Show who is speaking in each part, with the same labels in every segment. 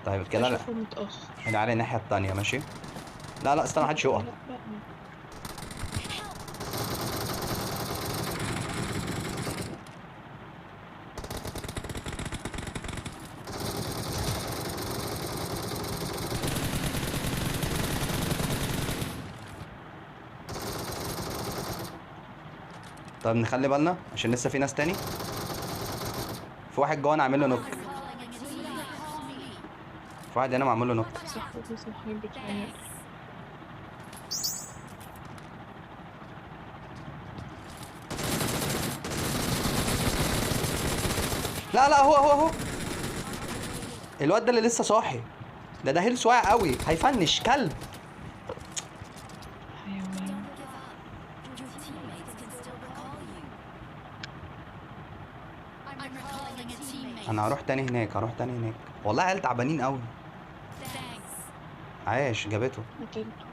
Speaker 1: طيب كده لا
Speaker 2: اشوفه متأخر.
Speaker 1: العيال الناحية التانية ماشي. لا لا استنى،
Speaker 2: لا
Speaker 1: محدش يقع.
Speaker 2: لا لا.
Speaker 1: طيب نخلي بالنا عشان لسه في ناس تاني. في واحد جوه انا عامل له knock. في واحد هنا معمول له knock.
Speaker 2: صاحبتي صاحبي بتعيط.
Speaker 1: لا لا هو هو هو الواد ده اللي لسه صاحي ده، ده health واقع قوي، هيفنش كلب.
Speaker 2: حيوان.
Speaker 1: انا هروح تاني هناك، هروح تاني هناك. والله عيال تعبانين قوي. عاش جابته.
Speaker 2: قتلته.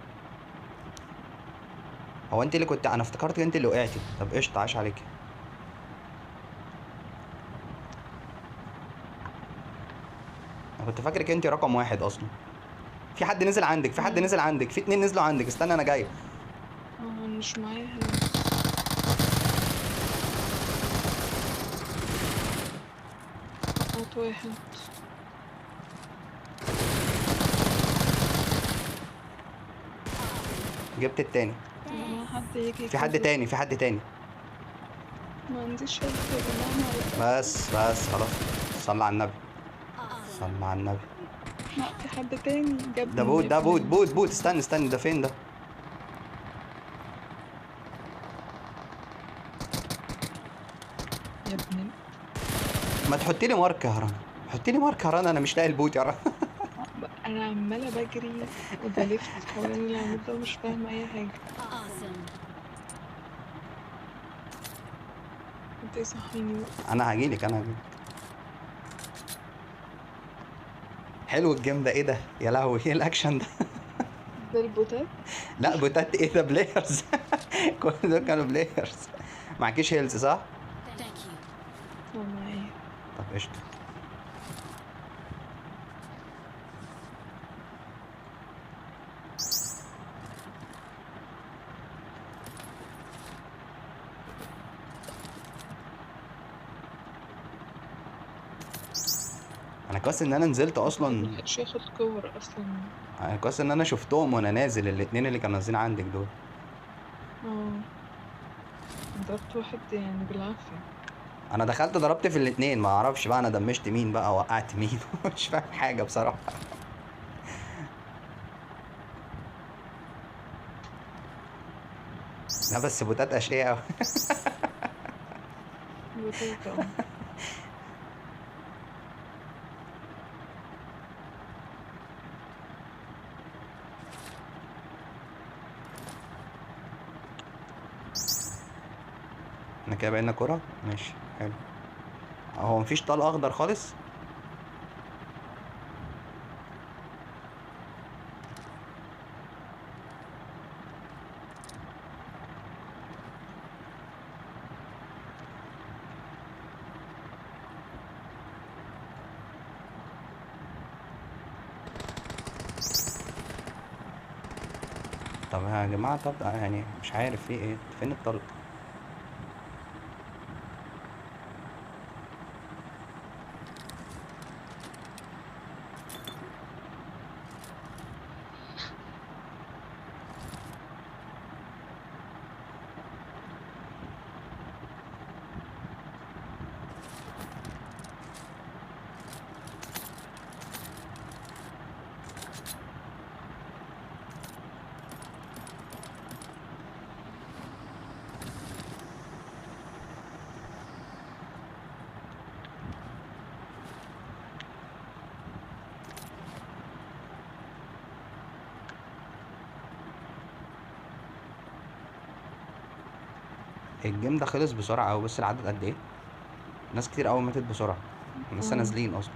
Speaker 1: هو انت اللي كنت، انا افتكرت انت اللي وقعتي. طب قشطه، عاش عليك. انا كنت فاكرك انت رقم واحد اصلا. في حد نزل عندك، في حد نزل عندك، في اتنين نزلوا عندك. استنى انا جاي.
Speaker 2: اه مش معايا. وقعت واحد.
Speaker 1: جبت التاني.
Speaker 2: يا جماعة حد يجي
Speaker 1: في حد
Speaker 2: يكفر.
Speaker 1: تاني، في حد تاني.
Speaker 2: ما عنديش health يا جماعة.
Speaker 1: بس بس خلاص، صلى على النبي، صلى على النبي.
Speaker 2: لا في حد تاني جاب.
Speaker 1: ده bot، ده bot bot bot. استنى استنى، ده فين ده؟
Speaker 2: يا ابني
Speaker 1: ما تحطي لي mark يا رنا، حطي لي mark يا رنا، انا مش لاقي ال bot يا رنا.
Speaker 2: انا عمالة بجري وبلف حوالين العمود ده ومش فاهمة اي حاجة. انت صحيني بقى.
Speaker 1: انا هجيلك، انا هجيلك. حلو ال game ده. ايه ده يا لهوي، ايه الاكشن ده؟
Speaker 2: ده البوتات؟
Speaker 1: لا بوتات ايه ده، players. كل دول كانوا players. معكيش health صح؟
Speaker 2: اه معايا.
Speaker 1: طب قشطة. انا كويس ان انا نزلت اصلا.
Speaker 2: ملحقش ياخد كور اصلا.
Speaker 1: انا كويس ان انا شفتهم وانا نازل، الاتنين اللي كانوا نازلين عندك دول.
Speaker 2: اه ضربت واحد يعني بالعافية.
Speaker 1: انا دخلت ضربت في الاتنين، ما اعرفش بقى انا دمشت مين بقى، وقعت مين. مش فاهم حاجة بصراحة. لا بس بوتات اشقية قوي.
Speaker 2: بوتات اه.
Speaker 1: احنا كده بقينا كرة، ماشي حلو. هو مفيش طلق اخضر خالص؟ طب يا جماعة، طب يعني مش عارف في ايه، فين الطلق؟ ال game ده خلص بسرعة أوي، بص العدد قد إيه؟ ناس كتير أوي ماتت بسرعة، لسه نازلين أصلا.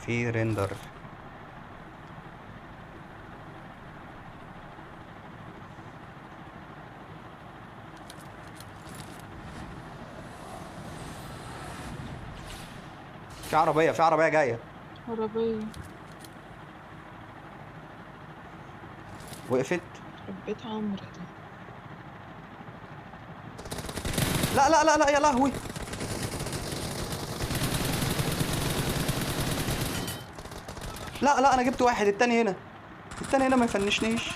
Speaker 1: في render. في عربية، في عربية جاية.
Speaker 2: عربية
Speaker 1: وقفت.
Speaker 2: ربيت عمرو ده.
Speaker 1: لا لا لا لا يا لهوي. لا لا انا جبت واحد، التاني هنا، التاني هنا ما يفنشنيش.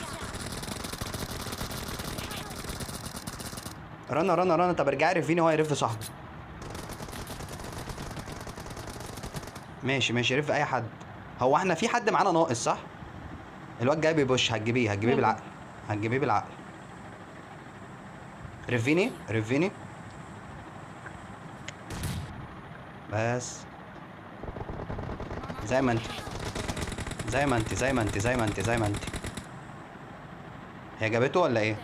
Speaker 1: رنا رنا رنا، طب ارجعي رفيني، هو يرف صاحبي. ماشي ماشي، رف اي حد. هو احنا في حد معانا ناقص صح؟ الواد جاي بيبش، هتجيبيه، هتجيبيه بالعقل، هتجيبيه بالعقل. رفيني رفيني بس، زي ما انت زي ما انت زي ما انت زي ما انت زي ما انت. هي جابته ولا ايه؟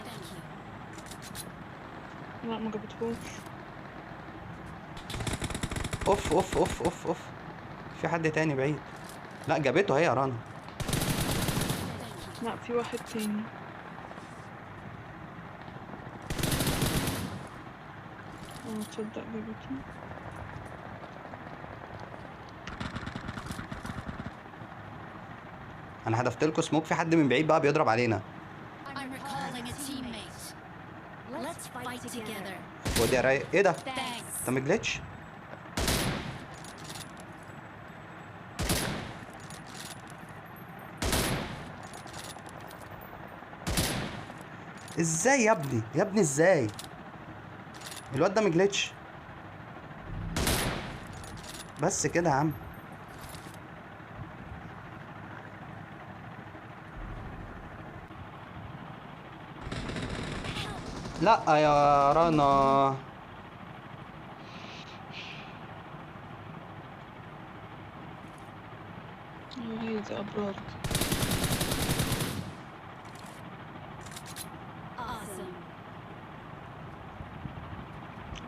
Speaker 2: لا ما جابتهوش.
Speaker 1: اوف اوف اوف اوف اوف، في حد تاني بعيد. لا جابته هي يا رنا.
Speaker 2: لا في واحد تاني. اه تصدق جابته.
Speaker 1: انا هدفت لكم سموك، في حد من بعيد بقى بيضرب علينا. خد يا رايق. ايه ده؟ انت ما جلتش؟ ازاي يا ابني؟ يا ابني ازاي؟ الواد ده مجلتش. بس كده يا عم. لا يا رنا،
Speaker 2: هي دي ابرار.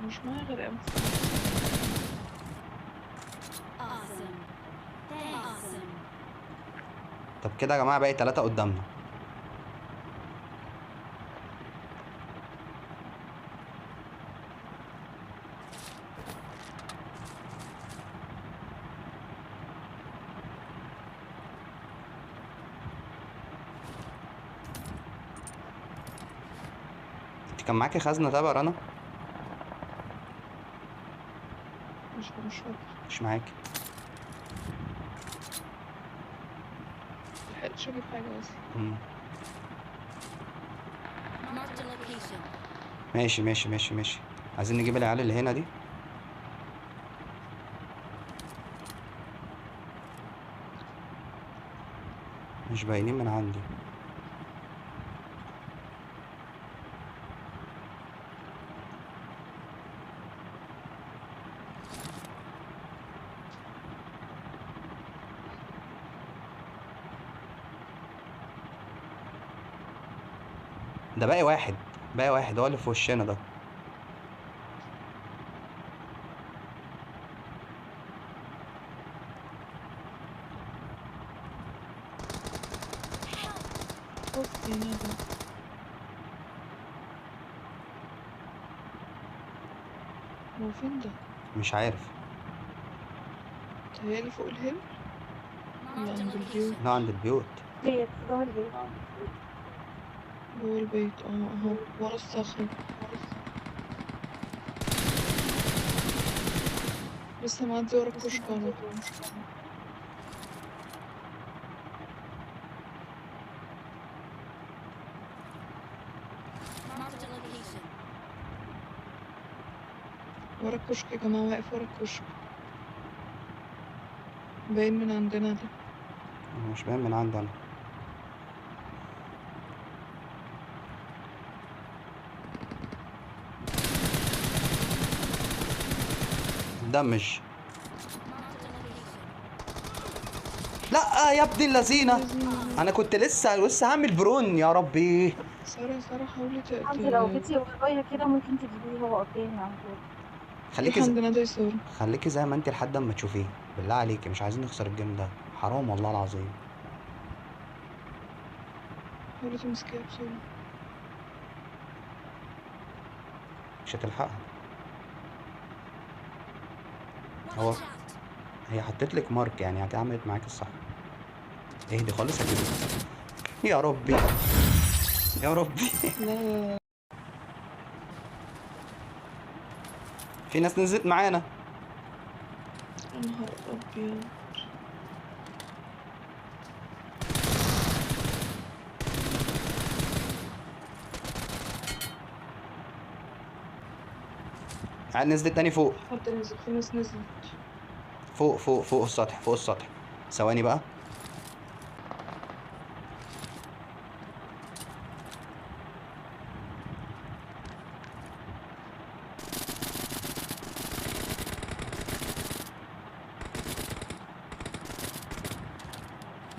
Speaker 2: مش معايا غير ام.
Speaker 1: طب كده يا جماعة باقي 3 قدامنا. انت كان معاكي خزنه طب يا رنا؟
Speaker 2: مش فاكرة.
Speaker 1: مش معاكي.
Speaker 2: ملحقتش اجيب حاجة اصلا.
Speaker 1: ماشي ماشي ماشي ماشي، عايزين نجيب العيال اللي هنا دي. مش باينين من عندي. ده باقي واحد، باقي واحد هو اللي في وشنا ده.
Speaker 2: هو فين ده؟
Speaker 1: مش عارف.
Speaker 2: تهيألي فوق الهيل؟ لا عند البيوت.
Speaker 1: لا عند البيوت.
Speaker 3: بيت جوه البيت.
Speaker 2: جوه البيت اهو ورا الصخرة. لسه معدي ورا الكشك على طول. ورا الكشك يا جماعة، واقف ورا الكشك. باين من عندنا ده.
Speaker 1: مش باين من عندنا. دمج. لا يا ابن اللذينه، انا كنت لسه هعمل prone. يا ربي.
Speaker 2: ساره ساره حاولي
Speaker 3: انت لو جيتي ورايا كده ممكن تجيبيه، هو قدامي على طول.
Speaker 1: خليكي زي ما انت لحد اما تشوفيه، بالله عليك مش عايزين نخسر ال game ده، حرام والله العظيم.
Speaker 2: حاولي تمسكيها بسرعة.
Speaker 1: مش هتلحقها. هو هي حطيت لك mark يعني هتعملت معاك الصح. اهدي خالص هتجيبك. يا ربي يا ربي.
Speaker 2: لا
Speaker 1: في ناس نزلت معانا.
Speaker 2: يا نهار أبيض.
Speaker 1: نزلت تاني فوق.
Speaker 2: حد نزل، في ناس نزلت
Speaker 1: فوق فوق فوق السطح، فوق السطح. ثواني بقى.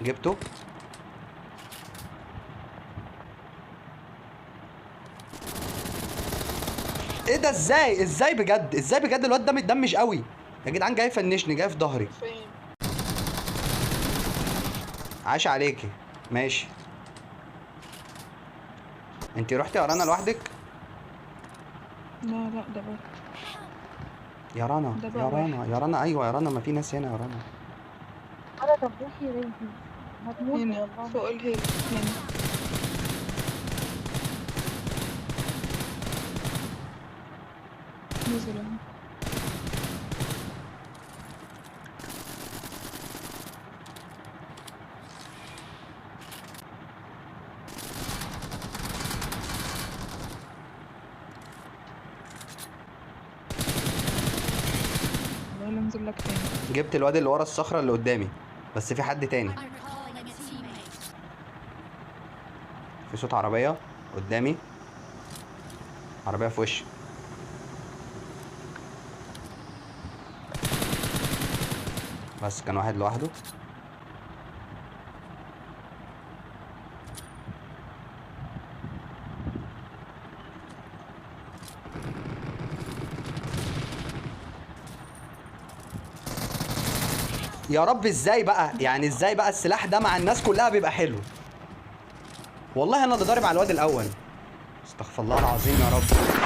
Speaker 1: جبته. ايه ده؟ ازاي ازاي بجد؟ ازاي بجد الواد ده متدمج قوي يا جدعان؟ جاي فنشني، جاي في ظهري. عاش عليكي. ماشي، انتي رحتي يا رنا لوحدك؟
Speaker 2: لا لا ده بقى
Speaker 1: يا رنا يا رنا يا رنا، ايوه يا رنا، ما في ناس هنا يا رنا.
Speaker 3: انا طب روحي يا بنتي هتموتي
Speaker 2: هنا
Speaker 3: والله.
Speaker 2: فوق الهيل هنا. نزل اهو. والله لا انزل لك تاني.
Speaker 1: جبت الواد اللي ورا الصخرة اللي قدامي، بس في حد تاني. في صوت عربية قدامي، عربية في وشي. بس كان واحد لوحده. يا رب ازاي بقى؟ يعني ازاي بقى السلاح ده مع الناس كلها بيبقى حلو؟ والله انا اللي ضارب على الواد الاول. استغفر الله العظيم يا رب.